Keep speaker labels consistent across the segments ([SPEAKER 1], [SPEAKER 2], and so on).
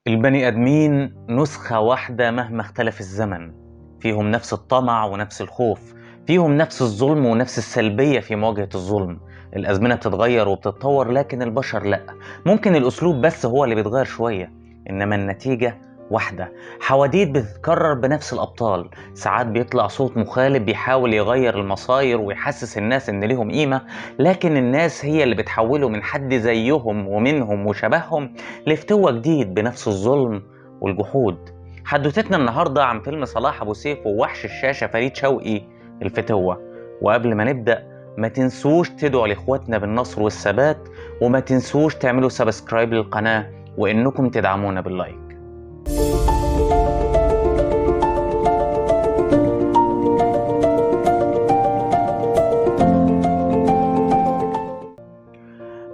[SPEAKER 1] البني آدمين نسخة واحدة مهما اختلف الزمن، فيهم نفس الطمع ونفس الخوف، فيهم نفس الظلم ونفس السلبية في مواجهة الظلم. الأزمنة بتتغير وبتتطور، لكن البشر لأ. ممكن الأسلوب بس هو اللي بيتغير شوية، إنما النتيجة واحدة. حواديت بتتكرر بنفس الأبطال، ساعات بيطلع صوت مخالف بيحاول يغير المصاير ويحسس الناس إن ليهم قيمة، لكن الناس هي اللي بتحوله من حد زيهم ومنهم وشبههم لفتوة جديد بنفس الظلم والجحود. حدوتتنا النهاردة عن فيلم صلاح أبو سيف ووحش الشاشة فريد شوقي، الفتوة. وقبل ما نبدأ ما تنسوش تدعوا لإخواتنا بالنصر والثبات، وما تنسوش تعملوا subscribe للقناة وإنكم تدعمونا بال like.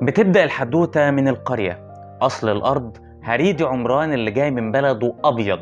[SPEAKER 1] بتبدأ الحدوتة من القرية، أصل الأرض، هريدي عمران اللي جاي من بلده أبيض،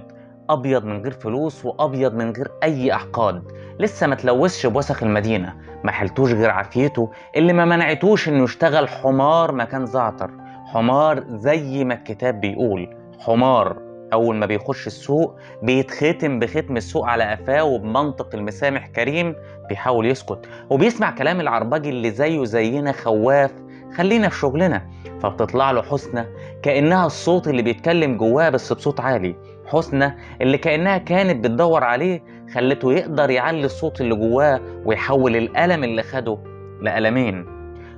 [SPEAKER 1] أبيض من غير فلوس وأبيض من غير أي أحقاد، لسه ما تلوثش بوسخ المدينة، ما حلتوش غير عافيته اللي ما منعتوش إنه يشتغل حمار مكان زعتر، حمار زي ما الكتاب بيقول، حمار أول ما بيخش السوق بيتختم بختم السوق على قفاه، وبمنطق المسامح كريم بيحاول يسكت، وبيسمع كلام العربجي اللي زيه زينا خواف، خلينا في شغلنا. فبتطلع له حسنة كأنها الصوت اللي بيتكلم جواه بس بصوت عالي، حسنة اللي كأنها كانت بتدور عليه، خلته يقدر يعلي الصوت اللي جواه ويحول الألم اللي خده لألمين.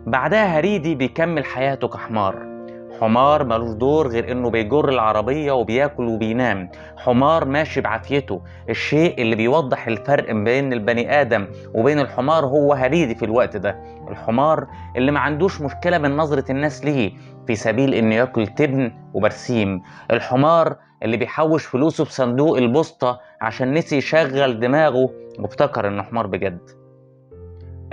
[SPEAKER 1] بعدها هريدي بيكمل حياته كحمار، حمار ملوش دور غير انه بيجر العربية وبياكل وبينام، حمار ماشي بعافيته. الشيء اللي بيوضح الفرق بين البني آدم وبين الحمار هو هريدي في الوقت ده، الحمار اللي ما عندوش مشكلة من نظرة الناس ليه في سبيل انه ياكل تبن وبرسيم، الحمار اللي بيحوش فلوسه في صندوق البوسطة عشان نسي يشغل دماغه وافتكر انه حمار بجد.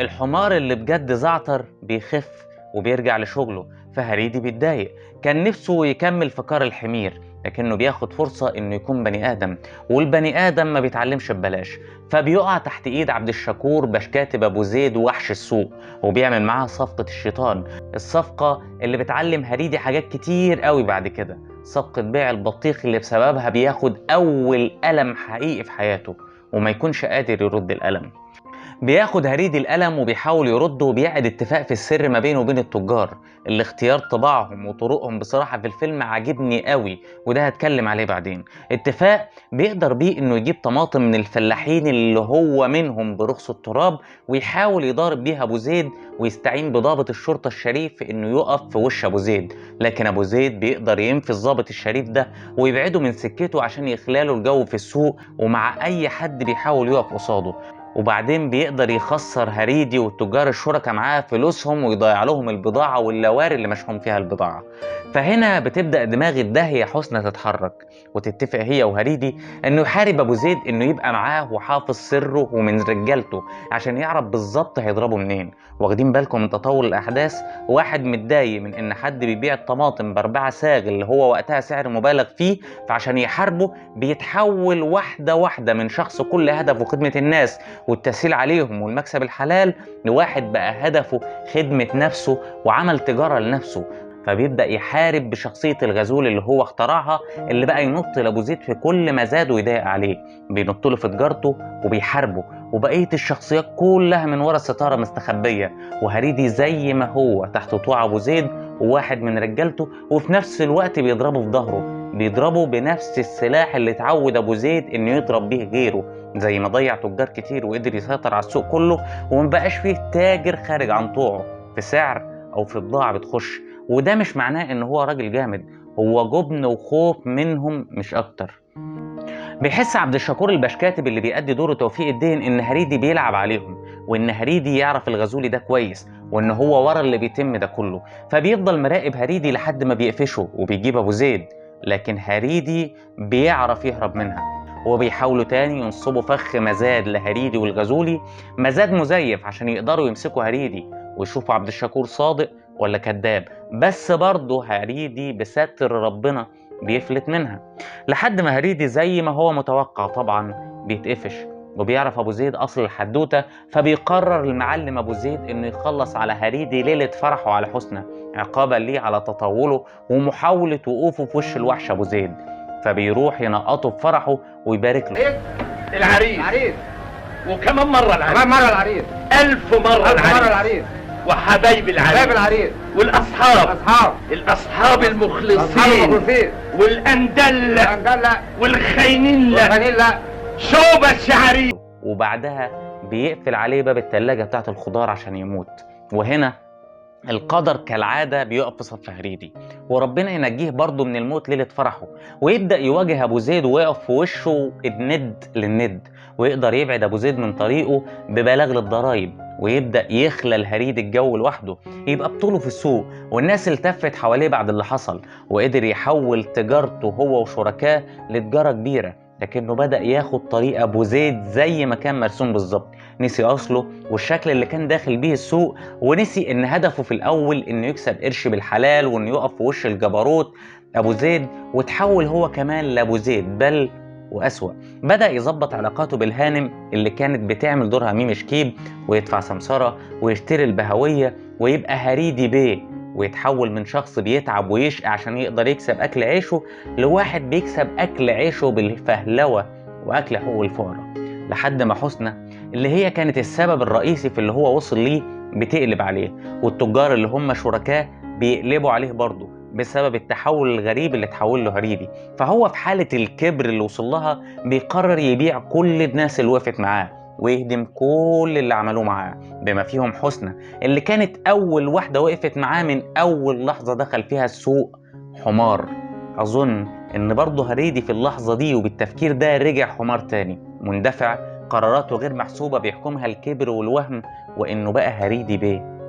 [SPEAKER 1] الحمار اللي بجد زعتر بيخف وبيرجع لشغله، فهريدي بيتضايق، كان نفسه يكمل في كار الحمير، لكنه بياخد فرصة انه يكون بني آدم، والبني آدم ما بيتعلمش ببلاش، فبيقع تحت ايد عبد الشكور بشكاتب ابو زيد وحش السوق، وبيعمل معاه صفقة الشيطان، الصفقة اللي بتعلم هريدي حاجات كتير قوي بعد كده، صفقة بيع البطيخ اللي بسببها بياخد اول ألم حقيقي في حياته وما يكونش قادر يرد الألم. بياخد هريدي القلم وبيحاول يرده، وبيعقد اتفاق في السر ما بينه وبين التجار، اللي اختيار طباعهم وطرقهم بصراحة في الفيلم عاجبني قوي، وده هتكلم عليه بعدين. اتفاق بيقدر بيه انه يجيب طماطم من الفلاحين اللي هو منهم برخص التراب، ويحاول يضارب بيها ابو زيد، ويستعين بضابط الشرطة الشريف في انه يقف في وش ابو زيد، لكن ابو زيد بيقدر ينفي الضابط الشريف ده ويبعده من سكته عشان يخلاله الجو في السوق ومع اي حد بيحاول يقف قصاده. وبعدين بيقدر يخسر هريدي والتجار الشركاء معاه فلوسهم ويضيع لهم البضاعة واللواري اللي مشحون فيها البضاعة. فهنا بتبدأ دماغ الداهية حسنة تتحرك، وتتفق هي وهريدي انه يحارب ابو زيد انه يبقى معاه وحافظ سره ومن رجالته عشان يعرف بالظبط هيضربه منين. واخدين بالكم من تطور الاحداث؟ واحد متضايق من ان حد بيبيع الطماطم ب4 ساغ اللي هو وقتها سعر مبالغ فيه، فعشان يحاربه بيتحول واحدة واحدة من شخص كل هدفه خدمة الناس والتسهيل عليهم والمكسب الحلال لواحد بقى هدفه خدمة نفسه وعمل تجارة لنفسه. فبيبدأ يحارب بشخصية الغزول اللي هو اخترعها، اللي بقى ينط لأبو زيد في كل مزاد ويضايق عليه، بينط له في تجارته وبيحاربه، وبقية الشخصيات كلها من ورا الستارة مستخبية، وهريدي زي ما هو تحت طوع أبو زيد وواحد من رجالته، وفي نفس الوقت بيضربه في ظهره، بيضربه بنفس السلاح اللي اتعود أبو زيد إنه يضرب بيه غيره، زي ما ضيع تجار كتير وقدر يسيطر على السوق كله ومبقاش فيه تاجر خارج عن طوعه في سعر أو في بضاعة بتخش. وده مش معناه ان هو راجل جامد، هو جبن وخوف منهم مش اكتر. بيحس عبد الشكور البشكاتب اللي بيأدي دوره توفيق الدين ان هريدي بيلعب عليهم، وان هريدي يعرف الغزولي ده كويس، وان هو ورا اللي بيتم ده كله، فبيفضل مراقب هريدي لحد ما بيقفشه وبيجيب ابو زيد، لكن هريدي بيعرف يهرب منها، وبيحاولوا تاني ينصبوا فخ مزاد لهريدي والغزولي، مزاد مزيف عشان يقدروا يمسكوا هريدي ويشوفوا عبد الشكور صادق ولا كذاب، بس برضه هريدي بستر ربنا بيفلت منها، لحد ما هريدي زي ما هو متوقع طبعا بيتقفش، وبيعرف ابو زيد اصل الحدوتة، فبيقرر المعلم ابو زيد انه يخلص على هريدي ليلة فرحه على حسنى، عقابا ليه على تطاوله ومحاولة وقوفه في وش الوحش ابو زيد. فبيروح ينقطه في فرحه ويبارك له.
[SPEAKER 2] العريس العريس، وكمان مرة العريس،
[SPEAKER 3] كمان مرة العريس،
[SPEAKER 2] 1000 مرة
[SPEAKER 3] ألف مرة
[SPEAKER 2] العريس،
[SPEAKER 3] العريس،
[SPEAKER 2] وحبايب العريس،
[SPEAKER 3] حبايب العريس،
[SPEAKER 2] والاصحاب،
[SPEAKER 3] اصحاب
[SPEAKER 2] الاصحاب
[SPEAKER 3] اصحاب
[SPEAKER 2] المخلصين،
[SPEAKER 3] المخلصين،
[SPEAKER 2] والاندلة
[SPEAKER 3] الأنجلة
[SPEAKER 2] والخاينين، لا
[SPEAKER 3] والخنين، لا
[SPEAKER 2] شوبة الشعري.
[SPEAKER 1] وبعدها بيقفل عليه باب التلاجة بتاعت الخضار عشان يموت. وهنا القدر كالعادة بيقف في صف هريدي، وربنا ينجيه برضه من الموت ليلة فرحه، ويبدأ يواجه أبو زيد ويقف في وشه الند للند، ويقدر يبعد أبو زيد من طريقه ببلاغ للضرايب، ويبدأ يخلى الهريدي الجو لوحده، يبقى بطوله في السوق، والناس التفت حواليه بعد اللي حصل، وقدر يحول تجارته هو وشركاه لتجارة كبيرة. لكنه بدأ ياخد طريق أبو زيد زي ما كان مرسوم بالظبط، نسي أصله والشكل اللي كان داخل بيه السوق، ونسي إن هدفه في الأول إنه يكسب قرش بالحلال وإنه يقف في وش الجبروت أبو زيد، وتحول هو كمان لأبو زيد، بل وأسوأ. بدأ يظبط علاقاته بالهانم اللي كانت بتعمل دورها ميم شكيب، ويدفع سمسرة ويشتري البهوية ويبقى هريدي بيه، ويتحول من شخص بيتعب ويشقى عشان يقدر يكسب أكل عيشه لواحد بيكسب أكل عيشه بالفهلوة وأكل حقوق الفقراء، لحد ما حسنى اللي هي كانت السبب الرئيسي في اللي هو وصل ليه بتقلب عليه، والتجار اللي هم شركاه بيقلبوا عليه برضه بسبب التحول الغريب اللي اتحول له هريدي. فهو في حالة الكبر اللي وصل لها بيقرر يبيع كل الناس اللي وقفت معاه ويهدم كل اللي عملوه معاه، بما فيهم حسنى اللي كانت أول واحدة وقفت معاه من أول لحظة دخل فيها السوق حمار. أظن إن برضه هريدي في اللحظة دي وبالتفكير ده رجع حمار تاني، مندفع، قراراته غير محسوبة بيحكمها الكبر والوهم، وإنه بقى هريدي بيه.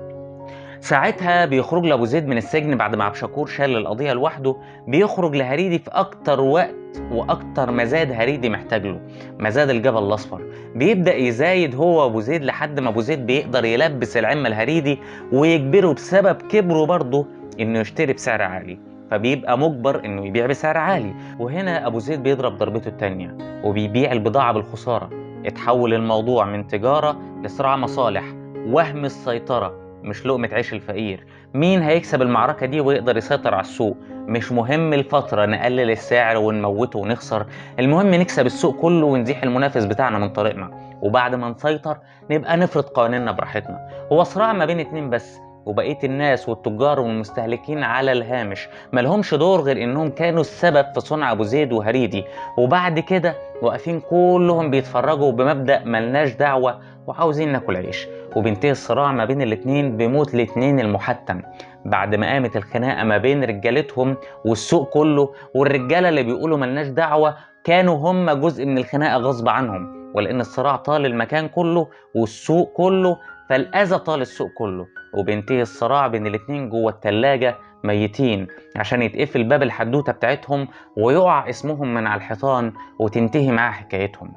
[SPEAKER 1] ساعتها بيخرج لأبو زيد من السجن بعد ما عبد شكور شال القضية لوحده، بيخرج لهريدي في أكتر وقت وأكتر مزاد هريدي محتاج له، مزاد الجبل الأصفر. بيبدأ يزايد هو وأبو زيد لحد ما أبو زيد بيقدر يلبس العمة الهريدي ويجبره بسبب كبره برضه إنه يشتري بسعر عالي، فبيبقى مجبر إنه يبيع بسعر عالي. وهنا أبو زيد بيضرب ضربته التانية وبيبيع البضاعة بالخسارة. اتحول الموضوع من تجارة لصراع مصالح، وهم السيطرة مش لقمة عيش الفقير. مين هيكسب المعركة دي ويقدر يسيطر على السوق؟ مش مهم الفترة نقلل السعر ونموته ونخسر، المهم نكسب السوق كله ونزيح المنافس بتاعنا من طريقنا، وبعد ما نسيطر نبقى نفرض قوانيننا براحتنا. هو صراع ما بين اتنين بس، وبقية الناس والتجار والمستهلكين على الهامش ملهمش دور غير انهم كانوا السبب في صنع ابو زيد وهريدي، وبعد كده واقفين كلهم بيتفرجوا بمبدأ ملناش دعوة وعاوزين ناكل عيش. وبينتهي الصراع ما بين الاتنين بموت الاتنين المحتم، بعد ما قامت الخناقة ما بين رجالتهم والسوق كله، والرجالة اللي بيقولوا ملناش دعوة كانوا هم جزء من الخناقة غصب عنهم، ولأن الصراع طال المكان كله والسوق كله فالأذى طال السوق كله. وبينتهي الصراع بين الاتنين جوه التلاجة ميتين عشان يتقفل باب الحدوتة بتاعتهم ويقع اسمهم من على الحيطان وتنتهي معاه حكايتهم.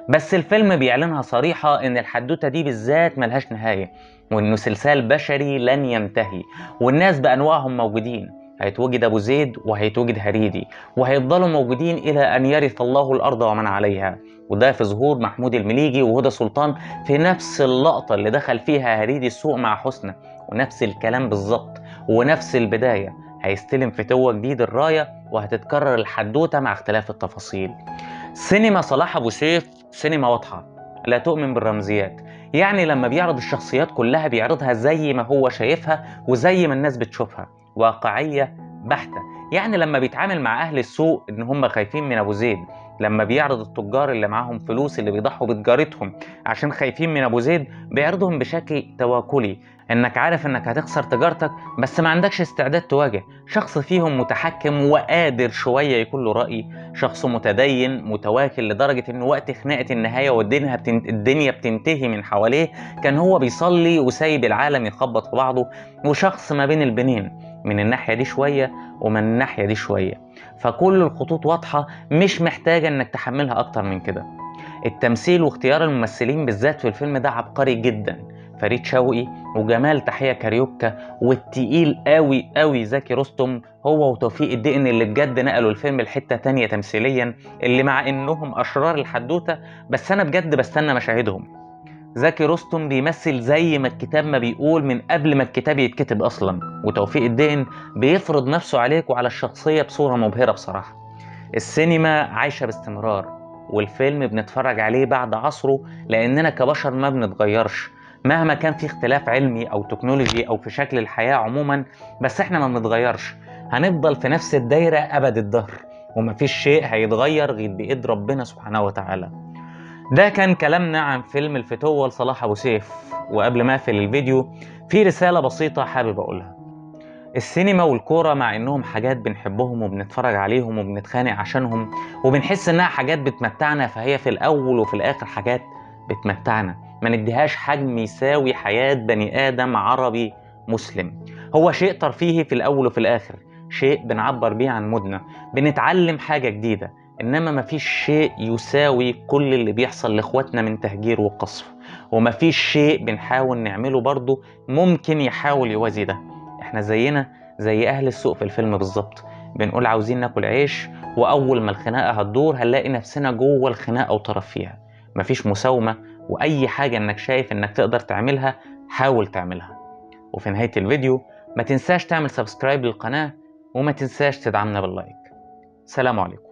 [SPEAKER 1] بس الفيلم بيعلنها صريحة إن الحدوتة دي بالذات ملهاش نهاية، وإنه سلسال بشري لن ينتهي، والناس بأنواعهم موجودين، هيتوجد أبو زيد وهيتوجد هريدي، وهيفضلوا موجودين إلى أن يرث الله الأرض ومن عليها. وده في ظهور محمود المليجي وهدى سلطان في نفس اللقطة اللي دخل فيها هريدي السوق مع حسنى، ونفس الكلام بالظبط ونفس البداية. هيستلم فتوة جديد الراية وهتتكرر الحدوتة مع اختلاف التفاصيل. سينما صلاح أبو سيف سينما واضحة لا تؤمن بالرمزيات، يعني لما بيعرض الشخصيات كلها بيعرضها زي ما هو شايفها وزي ما الناس بتشوفها، واقعية بحتة. يعني لما بيتعامل مع أهل السوق إن هم خايفين من أبو زيد، لما بيعرض التجار اللي معاهم فلوس اللي بيضحوا بتجارتهم عشان خايفين من أبو زيد، بيعرضهم بشكل تواكلي، إنك عارف إنك هتخسر تجارتك بس ما عندكش استعداد تواجه. شخص فيهم متحكم وقادر شوية يكون له رأي، شخص متدين متواكل لدرجة إنه وقت خناقة النهاية والدنيا بتنتهي من حواليه كان هو بيصلي وسايب العالم يخبط في بعضه، وشخص ما بين البنين، من الناحية دي شوية ومن الناحية دي شوية. فكل الخطوط واضحة، مش محتاجة إنك تحملها أكتر من كده. التمثيل واختيار الممثلين بالذات في الفيلم ده عبقري جدا، فريد شوقي وجمال تحية كاريوكا والتقيل قوي قوي زكي رستم هو وتوفيق الدقن اللي بجد نقلوا الفيلم لحتة تانية تمثيليا، اللي مع انهم اشرار الحدوتة بس انا بجد بستنى مشاهدهم. زكي رستم بيمثل زي ما الكتاب ما بيقول من قبل ما الكتاب يتكتب اصلا، وتوفيق الدقن بيفرض نفسه عليك وعلى الشخصية بصورة مبهرة بصراحة. السينما عايشة باستمرار، والفيلم بنتفرج عليه بعد عصره لأننا كبشر ما بنتغيرش مهما كان في اختلاف علمي أو تكنولوجي أو في شكل الحياة عموما، بس احنا ما بنتغيرش، هنفضل في نفس الدايرة أبد الدهر، ومفيش شيء هيتغير غير بإيد ربنا سبحانه وتعالى. ده كان كلامنا عن فيلم الفتوة لصلاح أبو سيف. وقبل ما أقفل الفيديو في رسالة بسيطة حابب أقولها. السينما والكورة مع إنهم حاجات بنحبهم وبنتفرج عليهم وبنتخانق عشانهم وبنحس إنها حاجات بتمتعنا، فهي في الأول وفي الآخر حاجات بتمتعنا، ما نديهاش حجم يساوي حياة بني آدم عربي مسلم. هو شيء ترفيهي في الأول وفي الآخر، شيء بنعبر بيه عن مودنا، بنتعلم حاجة جديدة، إنما مفيش شيء يساوي كل اللي بيحصل لإخواتنا من تهجير وقصف، ومفيش شيء بنحاول نعمله برضه ممكن يحاول يوازي ده. احنا زينا زي أهل السوق في الفيلم بالظبط، بنقول عاوزين ناكل عيش، وأول ما الخناقة هتدور هنلاقي نفسنا جوه الخناقة وطرف فيها. مفيش مساومة، وأي حاجة إنك شايف إنك تقدر تعملها حاول تعملها. وفي نهاية الفيديو ما تنساش تعمل subscribe للقناة، وما تنساش تدعمنا بال like. سلام عليكم.